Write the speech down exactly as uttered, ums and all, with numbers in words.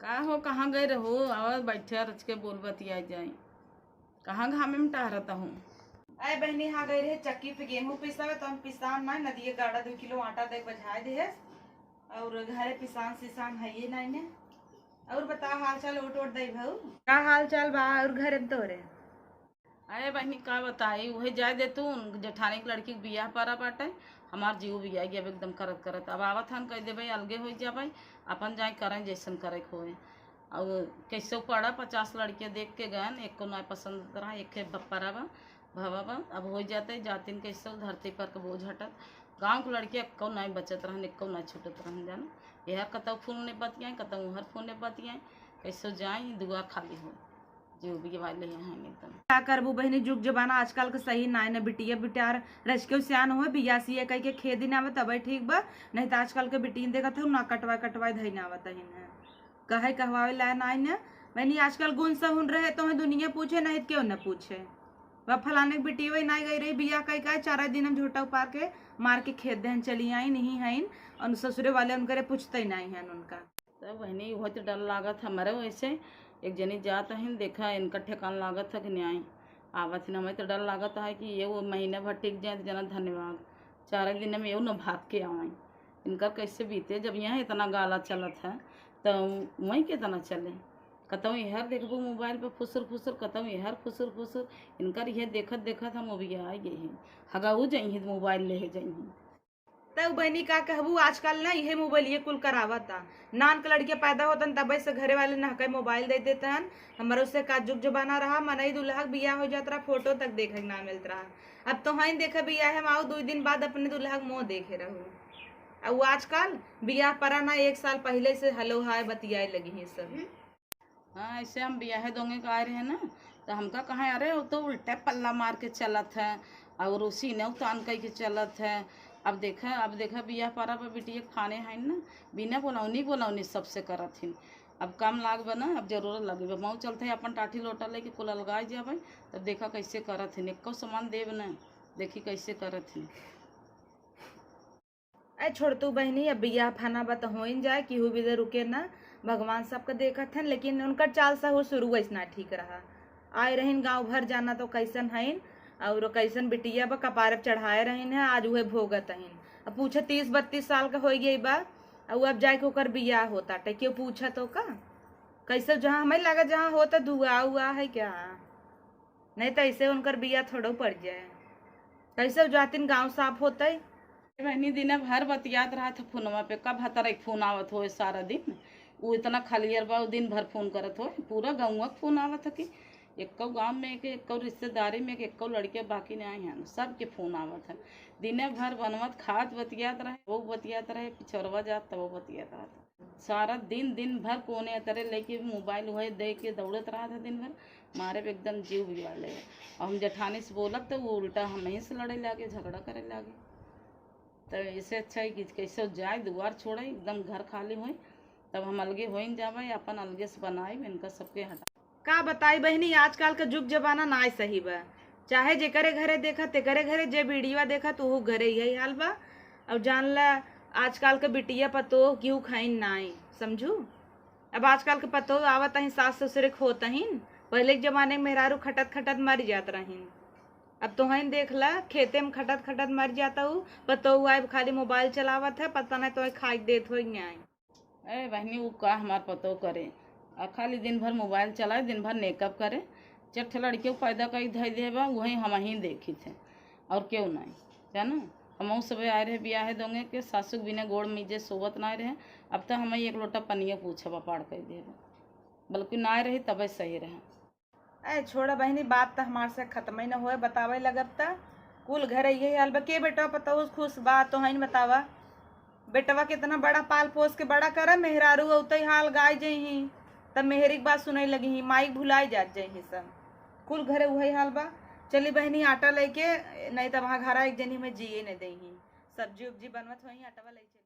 का हो, कहाँ गए रहो? आवा, बैठे रच के बोल बतिया जाए। कहाँ घामे में टहरत हूँ? अरे बहनी, हाँ गए रहे चक्की पे गेहूँ पिसावे, तो हम पिसान ना नदिए गाड़ा दो किलो आटा दे बझाए दे है, और घरे पिसान सिसान है ये नहीं ने। और बता, हाल चाल, वोट वोट दे भाऊ। का हाल चाल बा और घरे में तोरे? अरे बहिनी, का बताई, उहे जाए दे तू, उन जेठानी के लड़की के बियाह पड़ा बाटे, हमार जीव बिया गया एकदम करत करत। अब आवत हन, कह देबे अलगे हो जाबे, अपन जाए करें जैसन करे के होए। और कैसे पड़ा, पचास लड़के देख के गए, एको ना पसंद रहा, एक ब-, परा बा, भवा बा। अब हो जाते जातिन कैसे धरती पर के बोझ हटत, गाँव के लड़के एको ना बचत रहन, एको ना छूटत रहन जान। यार कतौ फोन ने बतियाए, कतौ उहर फोन ने बतियाए, कैसे जाए, दुआ खाली हो। जो भी वाले हैं एकदम। का करबू बहिनी, जुग जमाना आजकल के सही नाय न। बिटिया बिटार रचके सियान होए, बियाह सिया कह के खेदिन आवे तबे ठीक बा, नहीं तो आजकल के बिटिन देखत हो ना कटवा कटवा धई ना आवत है। कहे कहवावे ला नाय न। बहिनी आजकल गुण सहुन रहे तो दुनिया पूछे, नहीं तो क्यों न पूछे। वह फलाने के बिटिया वही नाय गई रही बियाह कह के, चार दिन हम झोटा उपार के मार के खेद देहन चली आई नहीं हईन, और ससुरे वाले उनकरे पूछते ही नहीं हैं उनका। तब बहिनी, उहो तो डर लागत हमरे वैसे। एक जनी जात हन, देखा इनका ठेकान लागत है कि नहीं आवत हन। हमें तो डर लागत है कि ये वो महीना भर टिक जाए तो जना धन्यवाद, चार दिन में ये न भाग के आवे। इनका कैसे बीते जब यहाँ इतना गाला चलत है, तो वहीं कितना चले। कतौ इहर देखबू मोबाइल पे फुसुर फुसुर, कतौ इहर फुसुर फुसुर। इनकर इहे देखत देखत हम उबिया गए हैं। हगाऊ जइहीं तो मोबाइल ले जइहीं। तब बहिनी का कहबू, आजकल ना इहे मोबाइल ये कुल करावता। नान के लड़के पैदा होतन तबे से घरे वाले नहके मोबाइल दे देते हन। हमरो से का जुग जमाना रहा, मनई दुल्हा के बियाह हो जात रहा, फोटो तक देखे के ना मिलत रहा। अब तो हईन देखे बियाह में आओ, दो दिन बाद अपने दुल्हा के मुँह देखे रहू। अब वो आजकल बियाह परा ना, एक साल पहले से हेलो हाय बतियाए लगी हैं सब। हाँ, ऐसे हम बियाहे दोंगे का आए रहे ना, तो हमका कहा, "अरे, वो तो उल्टे पल्ला मार के चलत है और उसी ने उतान कह के चलत है।" अब देखा, अब देखा, बियाह परा पर बिटिया के फाने है ना, बिना बोलौनी बोलौनी सबसे करत हिन। अब काम लाग बा ना, अब जरूरत लगे बा। मऊ चलते अपन टाठी लोटा लेके कुल अलगाए जाबे, तब देखा कैसे करत हिन, एको सामान देब ना, देखी कैसे करत हिन। ए छोड़ तू बहिनी, अब बियाह फाना बा त होइन जाए, केहू भी दे रुके ना, भगवान सबके देखत हन, लेकिन उनकर चाल सहू शुरू वैसना ठीक रहा। आए रहिन गाँव भर जाना तो कैसन हइन और कैसन बिटिया बा, कपारे पे चढ़ाए रहिन है, आज उहे भोगत हइन। अब पूछे तीस बत्तीस साल का होइ गई बा, और अब जाए के ओकर बियाह होता, टे केहू पूछा तो का? कैसे जहाँ हमें लगा जहाँ होता धुआ हुआ है क्या? नहीं तो ऐसे उनकर बिया थोड़ो पड़ जाए। कैसे जातिन गाँव साफ होतै? ए बहनी, दिने भर बतियात रहत है फोनवा पे, कब हतरा एक फोन आवत होए सारा दिन। उ इतना खलियर बा, उ दिन भर फोन करत होए, पूरा गाँव के फोन आवत है कि एक्को गाँव में के, एक्को रिश्तेदारी में के, एक्को लड़के बाकी नहीं आए हैं, सबके फोन आवत है। दिने भर बनवत खात बतियात रहे, वो बतियात रहे, पिछोरवा जात तब वो बतियात रहत। सारा दिन, दिन भर कोने तरे लेके मोबाइल वही दे के दौड़त रहत है दिन भर, मारे पे एकदम जीव बिगाड़ ले। और हम जेठानी से बोलब तो वो उल्टा हम ही से लड़े लागे, झगड़ा करे लागे। तो इससे अच्छा है कि कैसे जाए, दुआर छोड़े, एकदम घर खाली होए, तब हम अलगे होइन जाबे, अपन अलगे से बनाए, इनका सबके हटा। का बताई बहिनी, आजकल के जुग जमाना नाय सही बा। चाहे जेकरे घरे देखा, तेकरे घरे, जे वीडियो देखा, तो ओहू घरे यही हाल बा। और जान ला, आजकल के बिटिया पतोह केहू खाइन नाय, समझू। अब आजकल के पतोह आवत अहिन, सास ससुरे के होत अहिन। पहले के जमाने में मेहरारू खटत खटत मर जात रहिन। अब तोहन देख ला, खेते में खटत खटत मर जाता हूँ, पतोह आए खाली मोबाइल चलावत है, पता नहीं तोहे खाए के देत होई कि नाय। ए बहनी, उ का हमार पतोह करे, आ खाली दिन भर मोबाइल चलाए, दिन भर मेकअप करे। चार ठे लड़के पैदा कई धई दे बा, वही हम ही देखी थे, और क्यों नहीं, जाना। हमहू सब आए रहे बियाहे दोंगे के, सासू के बिना गोड़ मीजे सोवत ना रहे। अब तो हम एक लोटा पनिया पूछबा पाड़ कर दे बा, बल्कि ना रही तबे सही रहे। ए छोड़ा बहिनी, बात त हमार से खत्म ही न होए, बतावे लगब त। कुल घरे यही हाल बा। के बेटवा पतोह खुश बा, तोहन बतावा। बेटवा कितना बड़ा पाल पोस के बड़ा करा, मेहरारू अउते हाल गाय जइही, तब मेहरी के बात सुनई लगिही, माई के भुलाई जात जइही सब। कुल घरे उहे हाल बा। चली बहिनी, आटा लेके, नहीं तब वहाँ घरा एक जनी में जिए न देही। सब्जी उब्जी बनवत होई, आटवा ले चली।